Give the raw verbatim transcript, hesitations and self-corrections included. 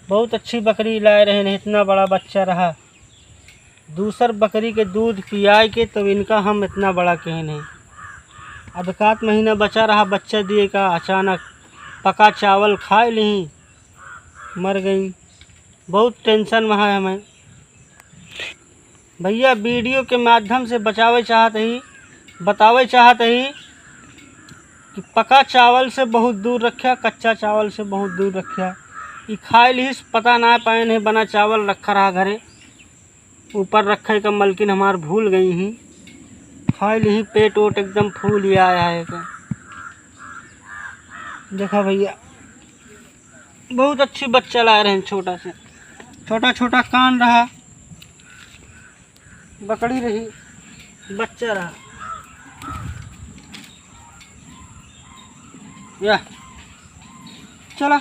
बहुत अच्छी बकरी लाए रहे हैं, इतना बड़ा बच्चा रहा। दूसर बकरी के दूध पियाए के तब इनका हम इतना बड़ा कहे नहीं। अधकात महीना बचा रहा बच्चा दिए का, अचानक पका चावल खाए ली, मर गई। बहुत टेंशन में है हमें। भैया, वीडियो के माध्यम से बचावे चाहत ही, बतावे चाहत ही कि पका चावल से बहुत दूर रख्या, कच्चा चावल से बहुत दूर रख्या। ई खाए लिहिस, पता ना पाए नहीं बना चावल रखा रहा घरे, ऊपर रखे का मलकिन हमार भूल गई ही। खाए लिही, पेट ओट एकदम फूल ही आया है का। देखा भैया, बहुत अच्छी बच्चा लाए रहे, छोटा से छोटा छोटा कान रहा, बकरी रही, बच्चा रहा। या चला,